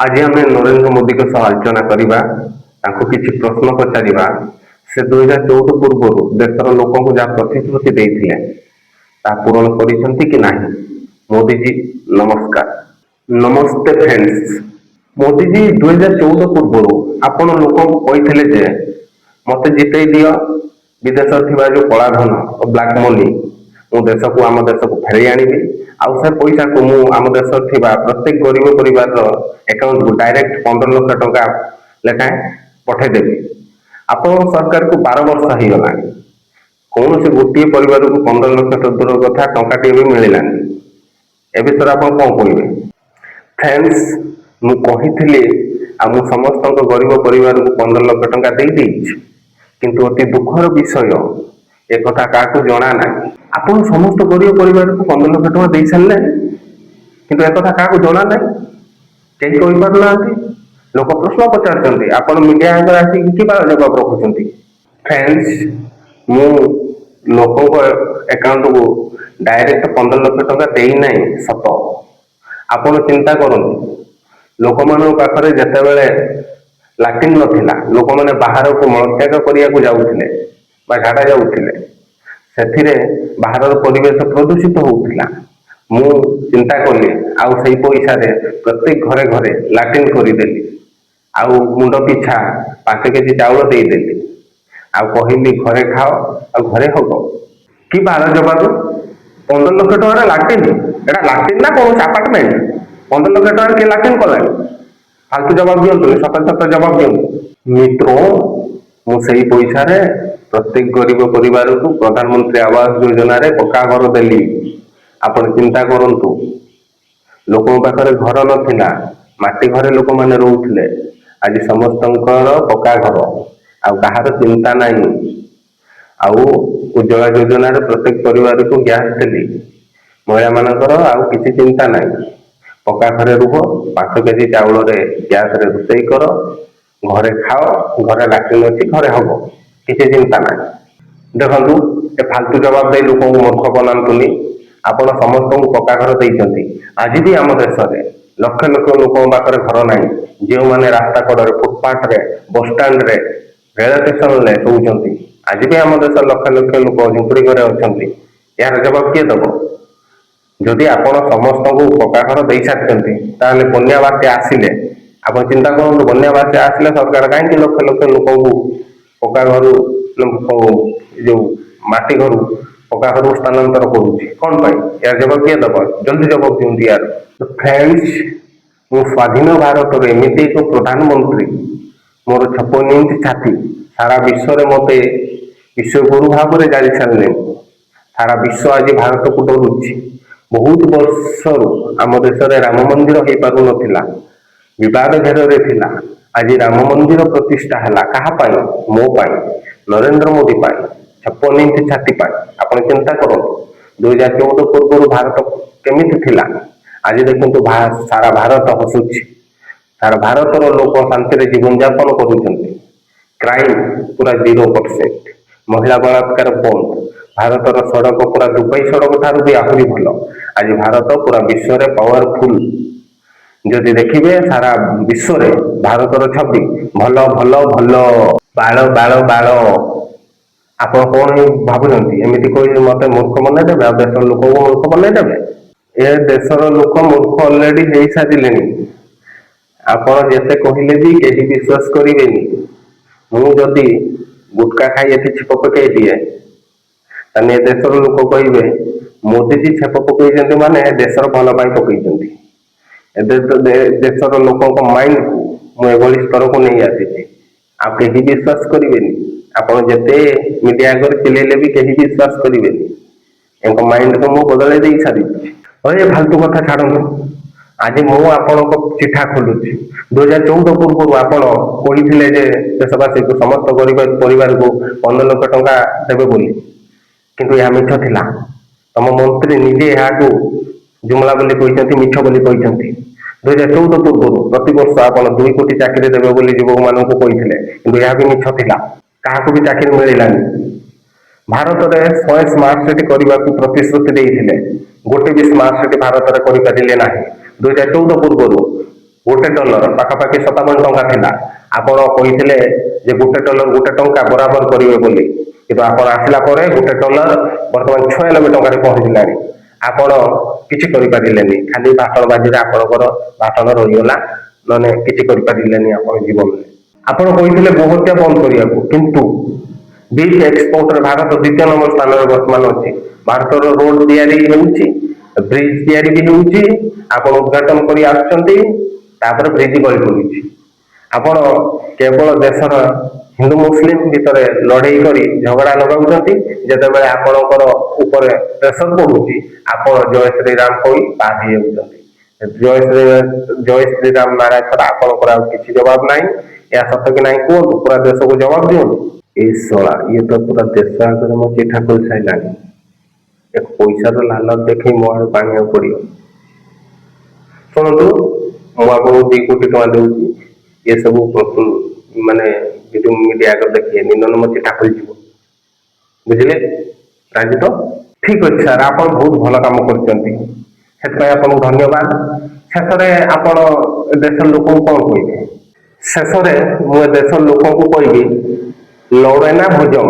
ଆଜି ଆମେ ନରେନ୍ଦ୍ର ମୋଦିଙ୍କ ସହ ଆଲୋଚନା କରିବା, ତାଙ୍କୁ କିଛି ପ୍ରଶ୍ନ ପଚାରିବା। ସେ 2014 ପୂର୍ବରୁ ଦେଶର ଲୋକଙ୍କୁ ଯାହା ପ୍ରତିଶ୍ରୁତି ଦେଇଥିଲେ, ତାହା ପୂରଣ କରିଛନ୍ତି କି ନାହିଁ। ମୋଦିଜୀ, ନମସ୍କାର। ନମସ୍ତେ ଫ୍ରେଣ୍ଡସ୍। ମୋଦିଜୀ, 2014 ପୂର୍ବରୁ ଆପଣ ଲୋକଙ୍କୁ କହିଥିଲେ ଯେ ମତେ ଜିତେଇ ଦିଅ, ବିଦେଶରେ ଥିବା ଯୋଉ କଳାଧନ ଓ ବ୍ଲାକ୍ ମନି ମୁଁ ଆମ ଦେଶକୁ ଫେରେଇ ଆଣିବି ଆଉ ସେ ପଇସାକୁ ମୁଁ ଆମ ଦେଶରେ ଥିବା ପ୍ରତ୍ୟେକ ଗରିବ ପରିବାରର ଆକାଉଣ୍ଟକୁ ଡାଇରେକ୍ଟ 15 ଲକ୍ଷ ଟଙ୍କା ଲେଖାଏଁ ପଠେଇଦେବି। ଆପଣଙ୍କ ସରକାରକୁ 12 ବର୍ଷ ହେଇଗଲାଣି, କୌଣସି ଗୋଟିଏ ପରିବାରକୁ 15 ଲକ୍ଷ ତ ଦୂର କଥା, ଟଙ୍କାଟିଏ ବି ମିଳିଲାନି। ଏ ବିଷୟରେ ଆପଣ କଣ କହିବେ? ଫ୍ରେଣ୍ଡସ୍, ମୁଁ କହିଥିଲି ଆଉ ମୁଁ ସମସ୍ତଙ୍କ ଗରିବ ପରିବାରକୁ 15 ଲକ୍ଷ ଟଙ୍କା ଦେଇ ଦେଇଛି। କିନ୍ତୁ ଅତି ଦୁଃଖର ବିଷୟ, ଏକଥା କାହାକୁ ଜଣା ନାହିଁ। ଆପଣ ସମସ୍ତ ଗରିବ ପରିବାରକୁ 15 ଲକ୍ଷ ଟଙ୍କା ଦେଇ ସାରିଲେଣି, କିନ୍ତୁ ଏକଥା କାହାକୁ ଜଣା ନାହିଁ। କେହି କହିପାରୁନାହାନ୍ତି। ଲୋକ ପ୍ରଶ୍ନ ପଚାରୁଛନ୍ତି, ଆପଣ ମିଡିଆ ଆଗରେ ଆସିକି କି ବା ଜବାବ ରଖୁଛନ୍ତି? ଫ୍ରେଣ୍ଡସ୍, ମୁଁ ଲୋକଙ୍କ ଆକାଉଣ୍ଟକୁ ଡାଇରେକ୍ଟ 15 ଲକ୍ଷ ଟଙ୍କା ଦେଇନାହିଁ ସତ। ଆପଣ ଚିନ୍ତା କରନ୍ତୁ, ଲୋକମାନଙ୍କ ପାଖରେ ଯେତେବେଳେ ଲାଟ୍ରିନ୍ ନଥିଲା, ଲୋକମାନେ ବାହାରକୁ ମଳତ୍ୟାଗ କରିବାକୁ ଯାଉଥିଲେ ବା ଝାଡ଼ା ଯାଉଥିଲେ, ସେଥିରେ ବାହାରର ପରିବେଶ ପ୍ରଦୂଷିତ ହଉଥିଲା। ମୁଁ ଚିନ୍ତା କଲି ଆଉ ସେଇ ପଇସାରେ ପ୍ରତ୍ୟେକ ଘରେ ଘରେ ଲାଟ୍ରିନ୍ କରିଦେଲି ଆଉ ମୁଣ୍ଡ ପିଛା 5 କେଜି ଚାଉଳ ଦେଇଦେଲି ଆଉ କହିଲି, ଘରେ ଖାଅ ଆଉ ଘରେ ହଗ। କି ବାଳ ଜବାବ! 15 ଲକ୍ଷ ଟଙ୍କାର ଲାଟ୍ରିନ୍? ଏଟା ଲାଟ୍ରିନ୍ ନା କୌଣସି ଆପାର୍ଟମେଣ୍ଟ? 15 ଲକ୍ଷ ଟଙ୍କାରେ କିଏ ଲାଟ୍ରିନ୍ କଲାଣି? ଫାଲତୁ ଜବାବ ଦିଅନ୍ତୁନି, ସତ ସତ ଜବାବ ଦିଅନ୍ତୁ। ମିତ୍ର, ମୁଁ ସେଇ ପଇସାରେ ପ୍ରତ୍ୟେକ ଗରିବ ପରିବାରକୁ ପ୍ରଧାନମନ୍ତ୍ରୀ ଆବାସ ଯୋଜନାରେ ପକ୍କା ଘର ଦେଲି। ଆପଣ ଚିନ୍ତା କରନ୍ତୁ, ଲୋକଙ୍କ ପାଖରେ ଘର ନଥିଲା, ମାଟି ଘରେ ଲୋକମାନେ ରହୁଥିଲେ। ଆଜି ସମସ୍ତଙ୍କର ପକ୍କା ଘର, ଆଉ କାହାର ଚିନ୍ତା ନାହିଁ। ଆଉ ଉଜ୍ଜଳା ଯୋଜନାରେ ପ୍ରତ୍ୟେକ ପରିବାରକୁ ଗ୍ୟାସ ଦେଲି। ମହିଳାମାନଙ୍କର ଆଉ କିଛି ଚିନ୍ତା ନାହିଁ। ପକ୍କା ଘରେ ରୁହ, 5 କେଜି ଚାଉଳରେ ଗ୍ୟାସରେ ରୋଷେଇ କର, ଘରେ ଖାଅ, ଘରେ ଲାଟ୍ରିନ୍ ଅଛି, ଘରେ ହବ, କିଛି ଚିନ୍ତା ନାହିଁ। ଦେଖନ୍ତୁ, ଏ ଫାଲତୁ ଜବାବ ଦେଇ ଲୋକଙ୍କୁ ମୂର୍ଖ ବନାନ୍ତୁନି। ଆପଣ ସମସ୍ତଙ୍କୁ ପକ୍କା ଘର ଦେଇଛନ୍ତି। ଆଜି ବି ଆମ ଦେଶରେ ଲକ୍ଷ ଲକ୍ଷ ଲୋକଙ୍କ ପାଖରେ ଘର ନାହିଁ, ଯେଉଁମାନେ ରାସ୍ତା କଡ଼ରେ, ଫୁଟପାଥରେ, ବସଷ୍ଟାଣ୍ଡରେ, ରେଳ ଷ୍ଟେସନରେ ଶୋଉଛନ୍ତି। ଆଜି ବି ଆମ ଦେଶରେ ଲକ୍ଷ ଲକ୍ଷ ଲୋକ ଝୁମ୍ପୁଡି ଘରେ ଅଛନ୍ତି। ଏହାର ଜବାବ କିଏ ଦବ? ଯଦି ଆପଣ ସମସ୍ତଙ୍କୁ ପକ୍କା ଘର ଦେଇ ସାରିଛନ୍ତି, ତାହେଲେ ବନ୍ୟା ବାତ୍ୟା ଆସିଲେ, ଆପଣ ଚିନ୍ତା କରନ୍ତୁ, ବନ୍ୟା ବାତ୍ୟା ଆସିଲେ ସରକାର କାହିଁକି ଲକ୍ଷ ଲକ୍ଷ ଲୋକଙ୍କୁ ପକ୍କା ଘରୁ, ଯୋଉ ମାଟି ଘରୁ ପକ୍କା ଘରକୁ ସ୍ଥାନାନ୍ତର କରୁଛି? କଣ ପାଇଁ? ଏହାର ଜବାବ କିଏ ଦବ? ଜଲ୍ଦି ଜବାବ ଦିଅନ୍ତୁ ୟାର। ଫ୍ରେଣ୍ଡସ୍, ମୁଁ ସ୍ୱାଧୀନ ଭାରତର ଏମିତି ଏକ ପ୍ରଧାନମନ୍ତ୍ରୀ, ମୋର 56 ଇଞ୍ଚ ଛାତି, ସାରା ବିଶ୍ୱରେ ମତେ ବିଶ୍ୱଗୁରୁ ଭାବରେ ଜାଣି ସାରିଲେଣି। ସାରା ବିଶ୍ୱ ଆଜି ଭାରତକୁ ଡରୁଛି। ବହୁତ ବର୍ଷରୁ ଆମ ଦେଶରେ ରାମ ମନ୍ଦିର ହେଇପାରୁନଥିଲା, ବିବାଦ ଘେରରେ ଥିଲା। ଆଜି ରାମ ମନ୍ଦିର ପ୍ରତିଷ୍ଠା ହେଲା। କାହା ପାଇଁ? ମୋ ପାଇଁ, ନରେନ୍ଦ୍ର ମୋଦି ପାଇଁ, 56 ଇଞ୍ଚ ଛାତି ପାଇଁ। ଆପଣ ଚିନ୍ତା କରନ୍ତୁ, 2014 ପୂର୍ବରୁ ଭାରତ କେମିତି ଥିଲା। ଆଜି ଦେଖନ୍ତୁ, ସାରା ଭାରତ ହସୁଛି। ସାରା ଭାରତର ଲୋକ ଶାନ୍ତିରେ ଜୀବନ ଯାପନ କରୁଛନ୍ତି। କ୍ରାଇମ ପୁରା 0%, ମହିଳା ବଳାତ୍କାର ବନ୍ଦ। ଭାରତର ସଡ଼କ ପୁରା ଦୁବାଇ ସଡ଼କ ଠାରୁ ବି ଆହୁରି ଭଲ। ଆଜି ଭାରତ ପୁରା ବିଶ୍ୱରେ ପାୱାରଫୁଲ। ଯଦି ଦେଖିବେ, ସାରା ବିଶ୍ୱରେ ଭାରତର ଛବି ଭଲ, ଭଲ, ଭଲ। ବାଳ, ବାଳ, ବାଳ। ଆପଣ କଣ ହିଁ ଭାବୁଛନ୍ତି? ଏମିତି କହିଲେ ମତେ ମୂର୍ଖ ବନେଇଦେବେ ଆଉ ଦେଶର ଲୋକଙ୍କୁ ମୂର୍ଖ ବନେଇଦେବେ। ଏ ଦେଶର ଲୋକ ମୂର୍ଖ ଅଲରେଡି ହେଇସାରିଲେଣି। ଆପଣ ଯେତେ କହିଲେ ବି କେହି ବିଶ୍ୱାସ କରିବେନି। ମୁଁ ଯଦି ଗୁଟକା ଖାଇ ଏଠି ଛେପ ପକେଇ ଦିଏ, ତାହେଲେ ଏ ଦେଶର ଲୋକ କହିବେ, ମୋଦିଜୀ ଛେପ ପକେଇଛନ୍ତି ମାନେ ଦେଶର ଭଲ ପାଇଁ ପକେଇଛନ୍ତି। ଏ ଦେଶର ଲୋକଙ୍କ ମାଇଣ୍ଡକୁ ମୁଁ ଏଭଳି ସ୍ତରକୁ ନେଇ ଆସିଛି, ଆଉ କେହି ବିଶ୍ୱାସ କରିବେନି। ଆପଣ ଯେତେ ମିଡିଆ ଆଗରେ ଚିଲେଇଲେ ବି କେହି ବିଶ୍ୱାସ କରିବେନି। ଏଙ୍କ ମାଇଣ୍ଡକୁ ମୁଁ ବଦଳେଇ ଦେଇ ସାରିଛି। ଅରେ, ଫାଲତୁ କଥା ଛାଡନ୍ତୁ। ଆଜି ମୁଁ ଆପଣଙ୍କ ଚିଠା ଖୋଲୁଛି। 2014 ପୂର୍ବରୁ ଆପଣ କହିଥିଲେ ଯେ ଦେଶବାସୀକୁ, ସମସ୍ତ ଗରିବ ପରିବାରକୁ 15 ଲକ୍ଷ ଟଙ୍କା ଦେବେ ବୋଲି, କିନ୍ତୁ ଏହା ମିଛ ଥିଲା। ତମ ମନ୍ତ୍ରୀ ନିଜେ ଏହାକୁ ଜୁମଲା ବୋଲି କହିଛନ୍ତି, ମିଛ ବୋଲି କହିଛନ୍ତି। 2014 ପୂର୍ବରୁ ପ୍ରତିବର୍ଷ ଆପଣ 2 କୋଟି ଚାକିରି ଦେବେ ବୋଲି ଯୁବକମାନଙ୍କୁ କହିଥିଲେ, କିନ୍ତୁ ଏହା ବି ମିଛ ଥିଲା। କାହାକୁ ବି ଚାକିରି ମିଳିଲାନି। ଭାରତରେ 100 ସ୍ମାର୍ଟ ସିଟି କରିବାକୁ ପ୍ରତିଶ୍ରୁତି ଦେଇଥିଲେ, ଗୋଟେ ବି ସ୍ମାର୍ଟ ସିଟି ଭାରତରେ କରିପାରିଲେ ନାହିଁ। 2014 ପୂର୍ବରୁ ଗୋଟେ ଡଲର ପାଖାପାଖି 57 ଟଙ୍କା ଥିଲା। ଆପଣ କହିଥିଲେ ଯେ ଗୋଟେ ଡଲର ଗୋଟେ ଟଙ୍କା ବରାବର କରିବେ ବୋଲି। କିନ୍ତୁ ଆପଣ ଆସିଲା ପରେ ଗୋଟେ ଡଲର ବର୍ତ୍ତମାନ 96 ଟଙ୍କାରେ ପହଞ୍ଚିଲାଣି। ଆପଣ କିଛି କରିପାରିଲେନି। ଖାଲି ଭାଷଣବାଜିରେ ଆପଣଙ୍କର ଭାଷଣ ରହିଗଲା, ନହେଲେ କିଛି କରିପାରିଲେନି ଆପଣ ଜୀବନରେ। ଆପଣ କହିଥିଲେ ଗୋହତ୍ୟା ବନ୍ଦ କରିବାକୁ, କିନ୍ତୁ ବିଫ୍ ଏକ୍ସପୋର୍ଟରେ ଭାରତ ଦ୍ୱିତୀୟ ନମ୍ବର ସ୍ଥାନରେ ବର୍ତ୍ତମାନ ଅଛି। ଭାରତର ରୋଡ ତିଆରି ହେଉଛି, ବ୍ରିଜ ତିଆରି ବି ହେଉଛି। ଆପଣ ଉଦ୍ଘାଟନ କରି ଆସୁଛନ୍ତି, ତାପରେ ବ୍ରିଜ ଗଳି ପଡୁଛି। ଆପଣ କେବଳ ଦେଶର ହିନ୍ଦୁ ମୁସଲିମ ଭିତରେ ଲଢେଇ କରି ଝଗଡା ଲଗାଉଛନ୍ତି। ଯେତେବେଳେ ଆପଣଙ୍କର ଉପରେ ପ୍ରେସର ପଡୁଛି, ଆପଣ ଜୟ ଶ୍ରୀରାମ କହି ପାର ହେଇଯାଉଛନ୍ତି। ଜୟ ଶ୍ରୀ ଜୟ ଶ୍ରୀରାମ ନାରା ଛଡା ଆପଣଙ୍କର ଆଉ କିଛି ଜବାବ ନାହିଁ। ଏହା ସତ କି ନାହିଁ କୁହନ୍ତୁ, ପୁରା ଦେଶକୁ ଜବାବ ଦିଅନ୍ତୁ। ଏଇ ଶଳା, ଇଏ ତ ପୁରା ଦେଶ ଆଗରେ ମୋ ଚିଠା ଖୋଲି ସାରିଲାଣି। ଏକ ପଇସାର ଲାଲଚ ଦେଖେଇ ମୋ ଆଡକୁ ଆଣିବାକୁ ପଡିବ। ଶୁଣନ୍ତୁ, ମୁଁ ଆପଣଙ୍କୁ 2 କୋଟି ଟଙ୍କା ଦଉଛି, ଏସବୁ ମାନେ ଭିଡ଼ିଓ ମିଡିଆ ଆଗରେ ଦେଖେଇନି, ନହେଲେ ମୋ ଚିଠା ଖୋଲିଯିବ, ବୁଝିଲେ? ରାଜି ତ? ଠିକ ଅଛି ସାର୍, ଆପଣ ବହୁତ ଭଲ କାମ କରୁଛନ୍ତି, ସେଥିପାଇଁ ଆପଣଙ୍କୁ ଧନ୍ୟବାଦ। ଶେଷରେ ଆପଣ ଏ ଦେଶର ଲୋକଙ୍କୁ କଣ କହିବେ? ଶେଷରେ ମୁଁ ଏ ଦେଶର ଲୋକଙ୍କୁ କହିବି, ଲଢ଼େ ନା ଭଜମ।